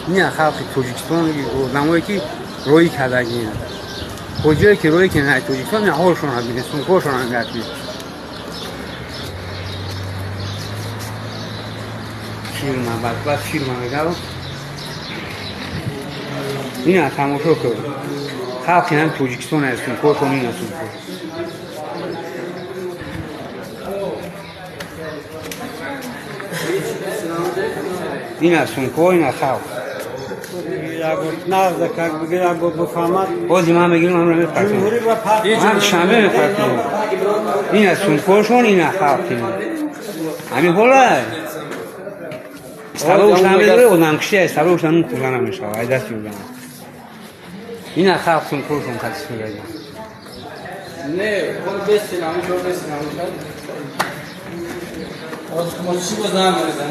Ина халқи Тоҷикистон, одамое ки роӣ кардагиен, хоҷое ки роӣ карданд Тоҷикистон, ина ҳолшонро бинед, сумкошонро нигоҳ кунед. Фирма, бадбахт фирма мегав. Ина тамошо кун, халқи ҳам Тоҷикистон аст, сумкошон, ина сумко. Ина сумко, ина халқ. Бози ман мегирам, ҳамро мепартам, ман шанбе мепартам. Ина сумкошон, ина халқ, ина ҳамин ҳола сабабш намедоре, одамкушӣ аст, сабабш нун хӯрда намешавад, ай дасти одам. Ина халқ сумкошон катисмегади. Не, бесин, ҳамин ҷо бесин, ҳамин. Мо чӣ боз намерезем?